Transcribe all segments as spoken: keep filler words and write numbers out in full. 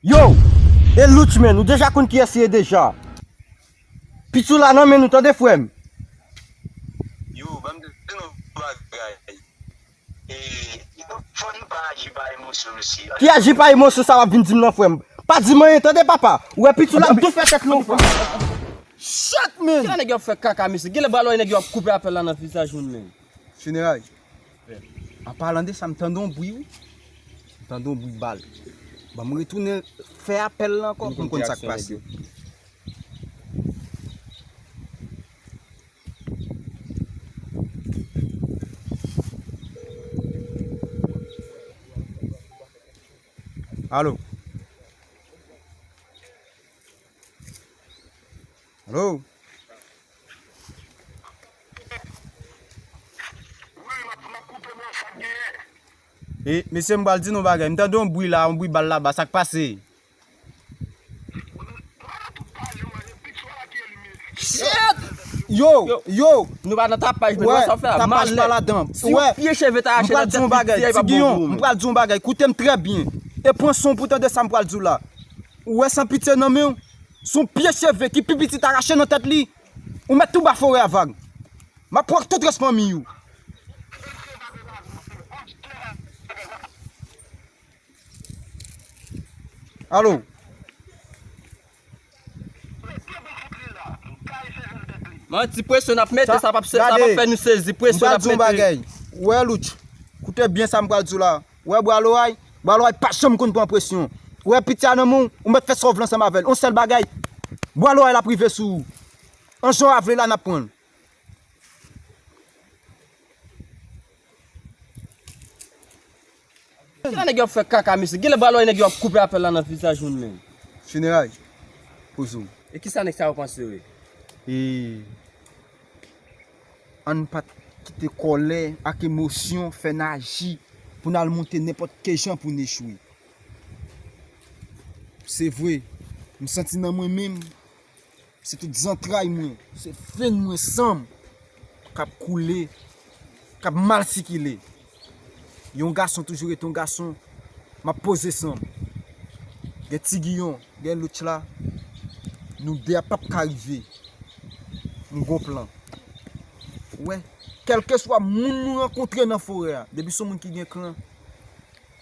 Yo! E Louch, menn, ou deja konn kiyès li ye deja. Pitchou la nan men nou, tande, frè m. Yo, ban m di nou bagay. E, fò nou pa aji pa emosyon, mesye. Ki aji pa emosyon sa w ap vin di m nan, frè m? Pa di m anyen, tande, papa. Ou wè pitchou la, m tou fè tèt li yon fwa. Shit, man! Kilè nèg yo ap fè kaka, mesye? Genlè bal wè nèg yo ap koupe apèl la nan vizaj moun, menn. Jeneral, an palan de sa, m tande yon bri, wi. M tande yon bri bal. Ban m retounen fè apèl la ankò pou m konn sa k pase. Alo? Alo? E, mesye, m pral di nou bagay. M tande yon bri la, yon bri bal laba, sa k pase? Shit! Yo, yo, yo. Nou pa nan tapaj, men wè sa w fè la. Tapaj pa ladan. Si yon pye cheve ta rache nan tèt piti a, li p ap bon pou ou, menn. M pral di yon bagay, koute m trè byen. E pran son pou tande sa m pral di w la. Ou wè san pitye nan men w? Si yon pye cheve ki pi piti ta rache nan tèt li, ou mèt tou ba forè a vag. M ap pran tout rès fanmi w. Alo? Manti, presyon n ap mete, sa p ap se-, sa p ap fè nou sezi, presyon n ap mete. M pral di yon bagay. Ou wè, Louch, koute byen sa m pral di w la. Ou wè bwa loray? Bwa loray pa janm konn pran presyon. Ou wè piti a nan men w, ou mèt fè sa w vle ansanm avè l. Yon sèl bagay, bwa loray l ap rive sou ou. An jan w vle la, n ap pran l. Kilè nèg yo ap fè kaka, mesye? Genlè bal wè nèg yo ap koupe apèl la nan vizaj moun, menn. Jeneral, poze w. E kisa nèg sa yo panse yo ye? E ann pa t kite kòlè ak emosyon fè n aji pou n al monte nenpòt ki jan pou n echwe. Se vre, m santi nan mwen menm, se tout zantray mwen, se venn mwen, san m k ap koule, k ap mal sikile. Yon gason toujou rete yon gason, m ap poze san m. Gen Ti Giyon, gen Louch la, nou de a p ap ka rive. M gon plan. Ou wè, kèlkeswa moun nou rankontre nan forè a, depi se yon moun ki gen klan,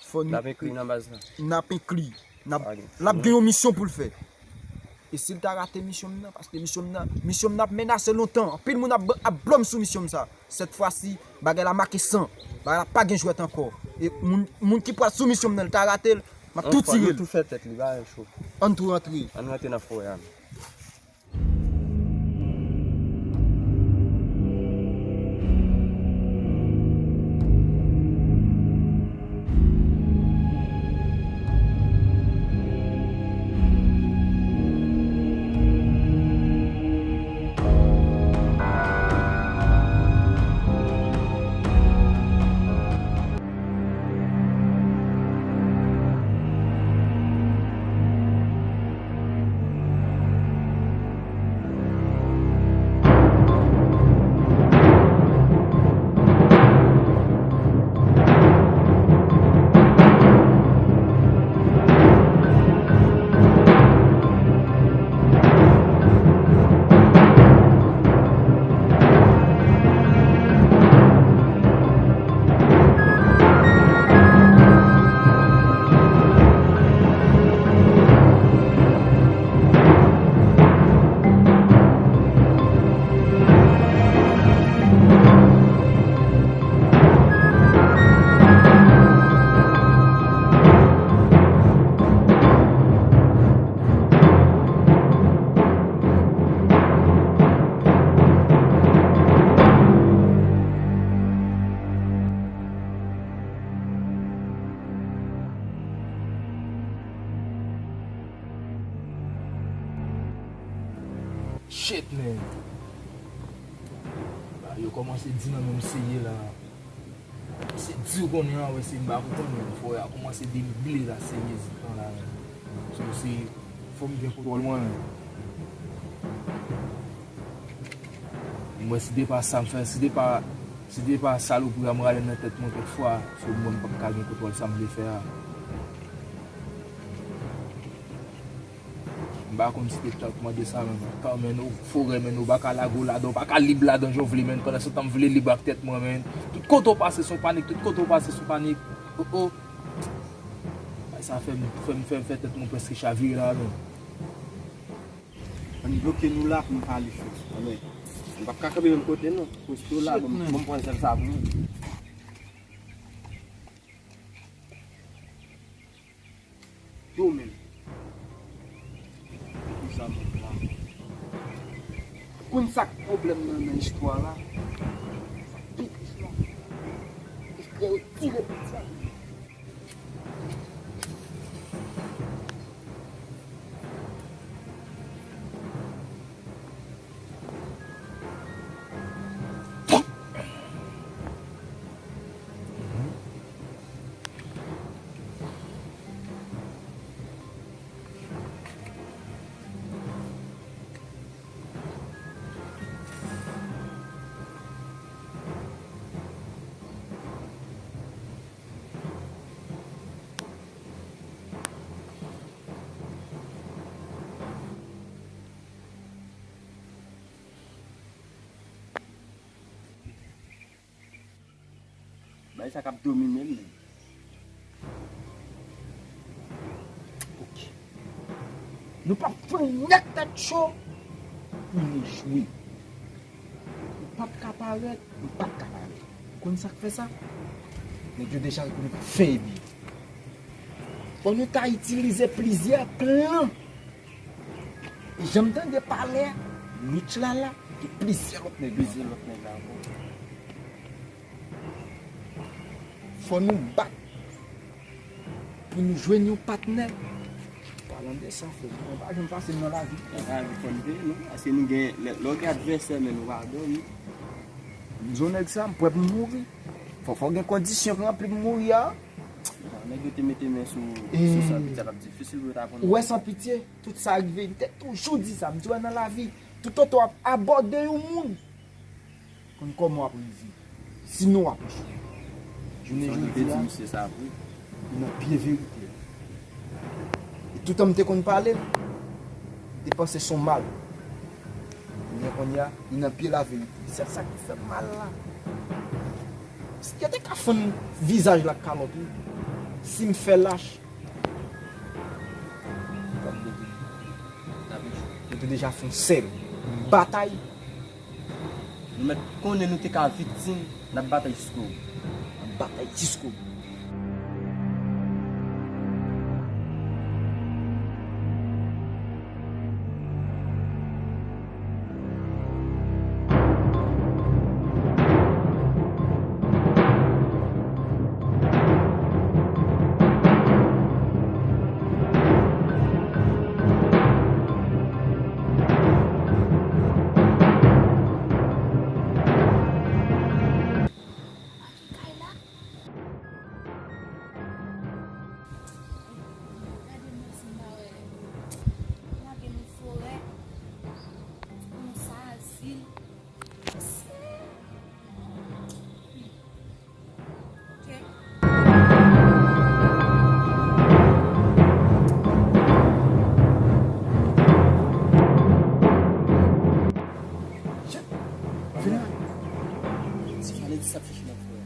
fò nou. N ap enkli nan baz la. N ap enkli. N ap, l ap gen yon misyon pou l fè. E si l ta rate misyon m nan, paske misyon m nan, misyon m nan ap menase lontan. Anpil moun ap, ap blòm sou misyon m sa. Sèt fwa si, bagay la make san. Bagay la pa gen jwèt ankò. E moun, moun ki pral sou misyon m nan, l ta rate l, m ap tou tire l. Anfwa, nou tou fè tèt li, bagay cho. Ann tou rantre. Ann rantre nan forè a. Shit, man. Yo kòmanse di nan menm serye la. Se di w konnen an, wè se m pa konprann, men fò a kòmanse denigle la, serye tan la, men. So, se, fò m gen kontwòl mwen, men. Mwen, si te pa sa m fè, si te pa, si te pa salopri a m rale nan tèt mwen kèk fwa, so, mwen, m p ap ka gen kontwòl sa m vle fè a. M pa konn si te t ap mande sa, men kanmenm, ou forè, men ou pa ka lage w ladan, ou pa ka lib ladan jan w vle, men pandan se tan m vle lib ak tèt mwen, men. Tout kote w pase se yon panik, tout kote w pase se yon panik. Oh, oh. Bagay sa fè m, fè m, fè m, fè tèt mwen prèske chavire la, men. Ann bloke nou la pou n pale, frè. Anben, nou p ap ka kanpe menm kote, non. Poste w la, bon, bon, m pran zèl sa pou mwen. Yo menm. Pou sa m la. Konn sa k pwoblèm nan nan istwa la? Pitit la. Frè yo tire pitit la. Bagay sa k ap domine m, men. Ok. Nou p ap pran nèg tèt cho pou nou jwe. Ou p ap ka parèt, m p ap ka parèt. Ou konn sa k fè sa? Nèg yo deja rekonèt fen epi. Fò nou ta itilize plizyè plan. E jan m tande pale a, Louch la la, gen plizyè lòt nèg la. Plizyè lòt nèg la ankò. Fò nou bat pou nou jwenn yon patnè. Palan de sa, frè, mwen pa janm fasil nan lavi. Nan lavi fò n veye, non? Paske nou gen, lè, lè w gen advèsè, men nou pa dòmi. M di w nèg sa, m prè pou m mouri. Fò, fò gen kondisyon k ranpli pou m mouri a. Jan nèg yo te mete men sou, sou San Pitye, l ap difisil pou yo ta pran. Ou wè San Pitye, tout sa rive, m te toujou di sa, m di w nan lavi, toutotan w ap abòde yon moun, konn kòman w ap rive. Sinon w ap echwe. Jounen jodi a, li nan pye verite a. E toutan m te konn pale, m te panse se yon mal. Men kounye a, li nan pye laverite. Se sa ki fè m mal la. Yo te ka fann vizaj la ak kalòt, wi. Si m fè lach, yo te deja fè yon sèl batay. Nou mèt konnen nou te ka viktim, n ap batay jiskobou. N ap batay jiskobou. Gade mwen si m pa wè. Lage nou forè. Yon sa azil. Ok. Fini. Sa vle di sa ap chèche nan forè.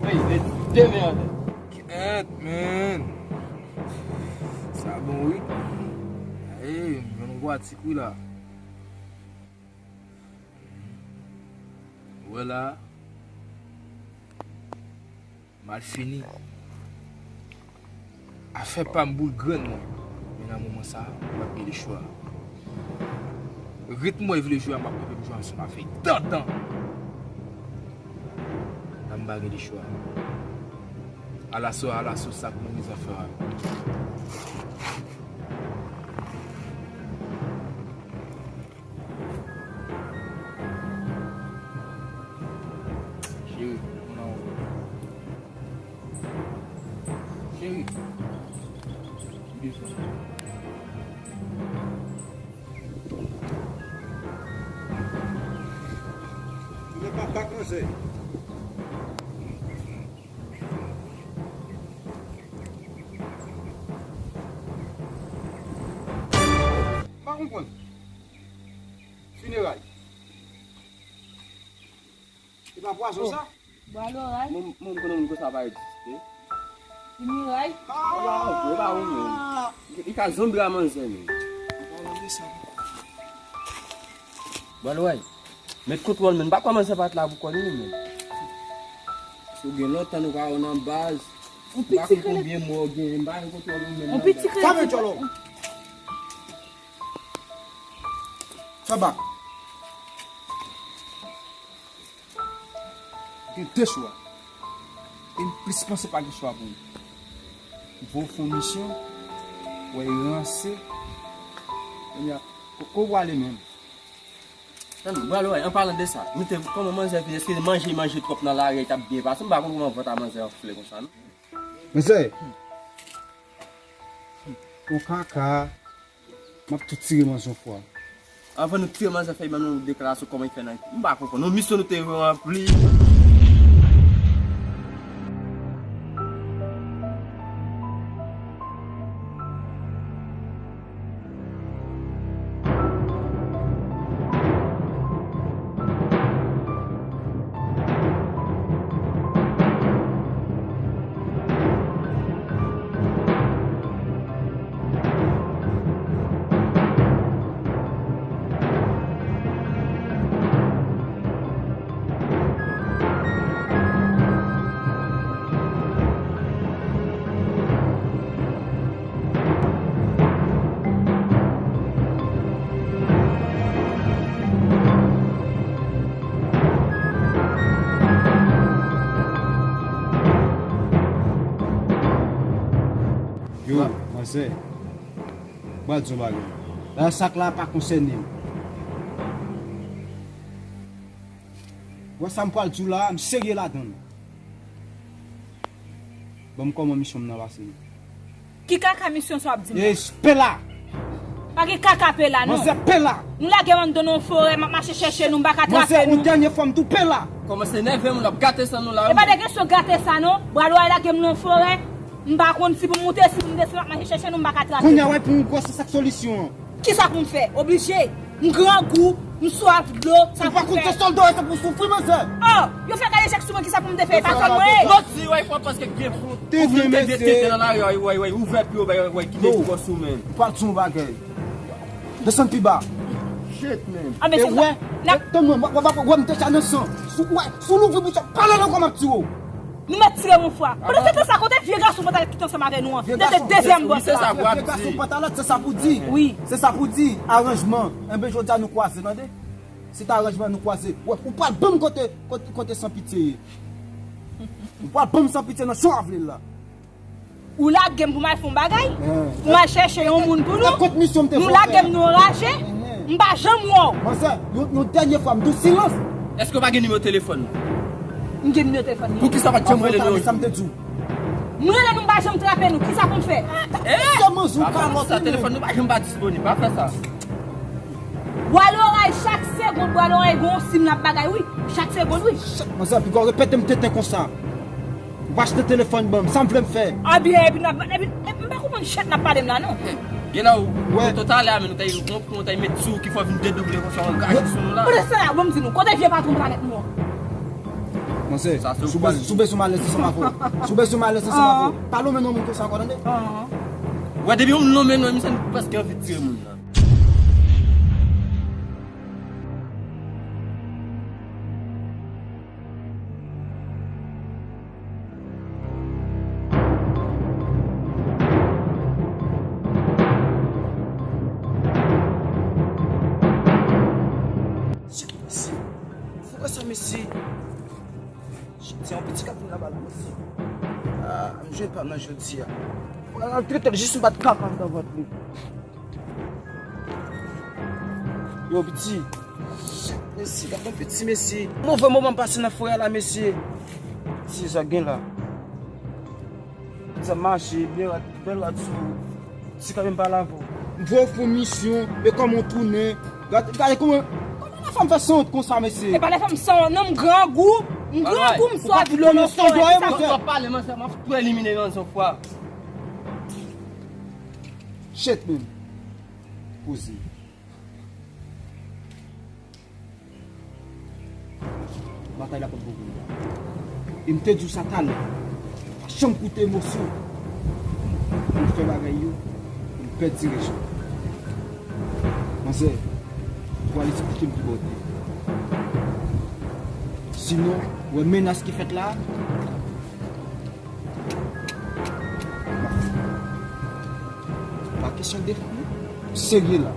Hey, hey, demè atè. Kèt, man. Sa bon, wi. Ey, m jwenn yon gwo atik, wi, la. Wè la. Malfini. Afè pa m boul grenn mwen. Men nan moman sa a, m ap gen lechwa. Ritm mwen vle jwe a, m ap kanpe m jwe ansanm avèk Dandan. La m pa gen lechwa. Alaso, alaso, sa k mouri zafè a. Cheri, mwen la. Cheri. M bezwen. Ou gen papa kòze. M pa konprann. Fineray. E pa pwazon sa? Bwa loray. Mwen, mwen konnen moun konsa pa egziste. Fineray. Ah, vre pa ou menm. Li ka zonbi a manzè menm. Bwa loray. Met kontwòl menm. M pa kwè manzè pa t la pou kò li menm. Si w gen lontan nou pa wè nan baz. M pa konn konbyen mwa w gen, m pa gen kontwòl ou menm nan baz. Sa men tchòlò. Fè bak. Gen de chwa. E m plis panse pa gen chwa pou ou. M voye w fè yon misyon, wè e ranse. Kounye a, ko, ko w prale menm? Tann, bwa loray, an palan de sa, nou te, kòman manzè vin, èske manje, manje twòp nan lari a, li t ap byen pase? M pa konn kòman vant a manzè anfle konsa, non. Manzè, yon kaka. M ap tou tire manzè yon fwa. Anvan nou tire manzè, fè ban nou deklarasyon kòman li fè nan. M pa konprann. Nou misyon nou te ranpli. Yo, manzè, m pral di w yon bagay. Bagay sa k la pa konsène m. Wè sa m pral di w la, m serye ladan l. Ban m kòman misyon m nan pase. Ki kaka misyon sa w ap di m? Yes, pela! Pa gen kaka pela, non. Manzè pela! Nou lage m anndan nan yon forè, m ap mache chèche nou, m pa ka trape nou. Manzè, yon dènye fwa m di w pela! Kòmanse nève moun, ap gate san nou la. E pa de kesyon gate sa, non. Bwa loray lage m nan yon forè, m pa konn si pou m moute, si pou m desann, m ap mache chèche nou, m pa ka trape nou. Kounye a, wè, pou m gwòs, se sa k solisyon an. Kisa pou m fè? Oblije. M grangou, m swaf dlo, sa pou m fè? Ou pa konn se sòlda w ye, se pou w soufri, manzè. Oh, yo fè kale echèk sou mwen, kisa pou m te fè? E pa sòl mwen ye. Lòt di, wè, fò paske gen fò. Ou vin te gen tenten nan lari a, wè, wè, ouvè pye w, wè, wè, kite gwòs ou, men. Ou pral di yon bagay. Desann pi ba. Shit, man. E wè, tann mwen, wè, wè, wè, m deja nan san. Si w, wè, si w louvri bouch ou, pale nan kò m ap tire w. Nou mèt tire yon fwa. Pandan se tan sa, kote vye gason pantalèt ki te ansanm avè nou an? Li te dezyèm bòs la. Vye gason pantalèt, se sa pou di. Wi. Se sa pou di, aranjman. Enben, jodi a nou kwaze, tande? Se ta aranjman nou kwaze. Wè, ou pral ban m kote, kote, kote Sanpitye ye. Ou pral ban m Sanpitye nan chan avlil la. Ou lage m pou m al fè yon bagay? Pou m al chèche yon moun pou nou? Nou lage m, nou anraje? M pa janm wè w. Manzè, yon, yon dènye fwa, m di w silans. Èske w pa gen nimewo telefòn? M gen nimewo telefòn li. Poukisa w pa t janm rele nou? Sa m te di w. M rele nou, m pa janm trape nou. Kisa pou m fè? Se manzè w kalòt sa, wi, telefòn nou pa janm pa disponib. Pa fè sa. Bwa loray, chak segonn, bwa loray, gon sim l ap bagay, wi. Chak segonn, wi. Manzè, piga w repete m tenten konsa. Ou pa achte telefòn ban m, sa m vle m fè. A byen, epi n ap, epi, epi m pa konprann chat n ap pale m la, non. Genlè ou, ou talè a, men nou ta, nou ta met sou ki fò vin dedouble konsa, angaje sou nou la. Pandan sa, ban m di nou, kote vye patwon planèt nou an? Manzè, si w bezwen m alèz ansanm avè w. Si w bezwen m alèz ansanm avè w. Pa lonmen non moun konsa ankò, tande? Wè, depi yon moun lonmen non misye, m prèske anvi tire moun nan. Se yon piti k ap vin laba la, mesye. Ah, m jwenn pa m nan jodi a. Mwen al trete l jis m bat kaka anndan vant li. Yo, piti. Mesye, gad yon piti, mesye. Move moman m pase nan forè a la, mesye. Ti sa gen la. Sa mache, byen rad, bèl rad sou. Ti kanmenm pa lave w. M voye w pou misyon, e kòman w tounen? Gade, gade kòman, kòman lè fanm fè sanwont konsa, mesye? E pa lè fanm sanwont, non, m grangou. M grangou, m swa dlo nan forè. Sa w ap pale, manzè, m ap tou elimine nan yon fwa. Shit, man. Poze. Batay la p ap bon pou nou. E m te di w sa talè. Pa janm koute emosyon. Pou m fè bagay yo, pou m pèdi rejim. Manzè, ou pral esplike m ki bò w te ye. Sinon, ou wè menas ki fèt la a, pa kesyon de fanmi. Serye la.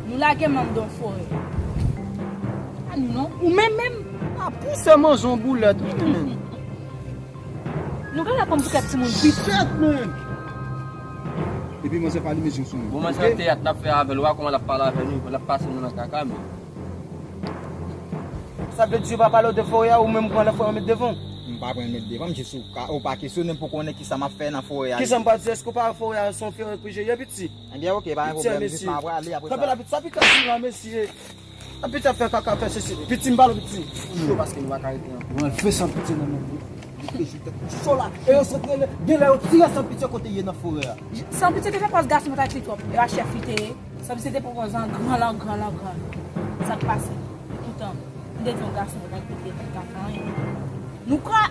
Nou lage m anndan yon forè. Pa nou non. Ou menm menm. A pouse manzè yon boulèt, wi, menm. Nou gade kòm pou kèk timoun. Shit, man. Epi manzè pa limen je w sou mwen. Bon, manzè, teyat n ap fè avè l, ou wè kòman l ap pale avè nou, l ap pase nou nan kaka, men. Sa vle di yo pa pale w de forè a, ou menm pran lè forè a met devan w? M pa pran l met devan m, jis ou ka, ou pa kesyone m pou konnen kisa m ap fè nan forè a. Kisa m pral di, èske w pa wè forè a se yon forè ki jere piti? Ebyen, oke, pa gen pwoblèm, jis m ap prale, apre sa. Kanpe la, piti, sa pita di la, mesye. Sa piti ap fè kaka, fè sesi. Piti, m pale w, piti. Cho paske nou pa ka rete ankò. Mwen fè san pitye nan men m. Cho la. E yo sot rele, gen lè yo tire san pitye kote ye nan forè a. San pitye te fè pòz gason pa t ap twòp. E a chèf li te ye. Sanble se te pwopozan gran lan, gran lan, gran. Sa k pase? Poutan, m te di yon gason, nèg ki te di kaka anyen. Nou kwa,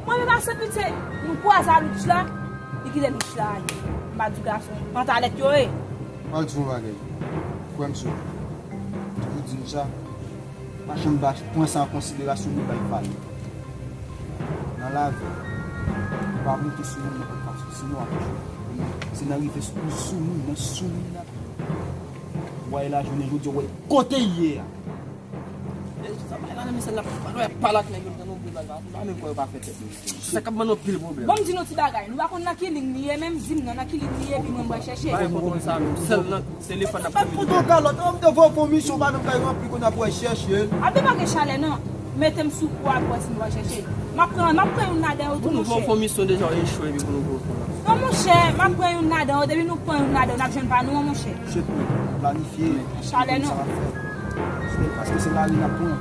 mwen menm ak Sanpitye, nou kwaze a louch la, li kite louch la ale. M pa di gason, pantalèt yo ye. M al di yon bagay. Kwè m sou. Toujou di m sa. Pa janm ba, pran sa an konsiderasyon, nou bay valè. Nan lavi, ou pa monte sou moun nenpòt fason, sinon w ap jwe. Se nan rive sou, sou moun, nan sou moun nan. Ou wè lajounen jodi, ou wè kote l ye a. E, sa bay la nan men sèl la, pa lwen pale ak nèg yo, m tann yon grenn bagay, pa menm kwè yo pa fè tèt nou. Se sa k ap ban nou anpil pwoblèm. Bon, m di nou ti bagay, nou pa konn nan ki liy li ye, menm di m nan, nan ki liy li ye, epi mwen, m pral chèche. Bay m konn sa menm, sèl nan telefòn ap kominike. Fout yon kalòt, an m te voye w pou misyon, pa menm kay ranpli, kounye a pou w al chèche l. Ap depa gen chalè, non. Mete m sou kou a pou wè si m pral chèche. M ap pran, m ap pran youn ladan yo tou, monchè. Pou nou voye w pou misyon deja, w echwe, epi pou nou voye w pou la. Non, monchè, m ap pran youn ladan yo, depi nou pran youn ladan yo, n ap jwenn pa nou an, monchè. Chèf mwen, planifye. Chalè, non. Sa w ap fè. Se paske se lari n ap pran.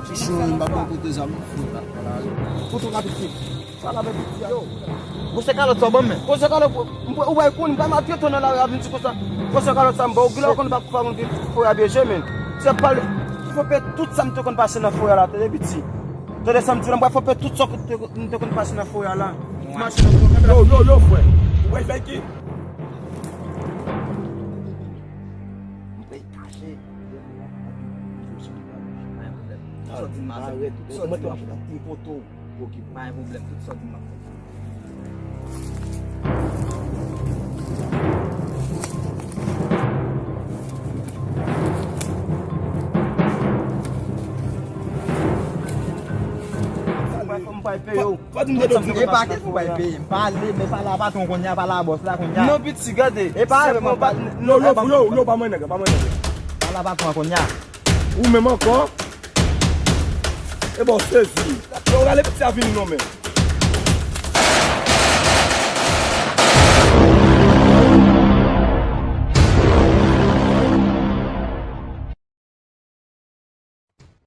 Se chou, m pa pran kote zam. Foto rapid. Sa la, bèl piti a. Yo. Gwosè kalòt sa w ban m, men. Gwosè kalòt, ou bay konnen, m pa maltrete w nan lari a vin di konsa. Gwosè kalòt sa m ba w, gila w konn pa koupa moun ki fò y ap eje, men. Se pale, fò pè tout sa m te konn pase nan forè a la, tande piti. Tande sa m di w la, m pral fò pè tout sa m te konn pase nan forè a la. Mache nan forè. Yo, yo, yo, frè. Ou bay fè ki? M pral kache. Sa w di m a fè? Sa w di m a fè? Pa gen pwoblèm, tout sa w di m ap fè. Fò m pral peye w. Fò di m de. E pa kesyon bay peye m. Pale, men pale a patwon kounye a, pale a bòs la kounye a. Non, piti, gade. E pa avè mwen, pa. Yo, yo, yo, yo, pa mwen nèg, pa mwen nèg. Pale a patwon kounye a. Ou menm ankò? E bon, sezi. Yo, rale piti a vini non, men.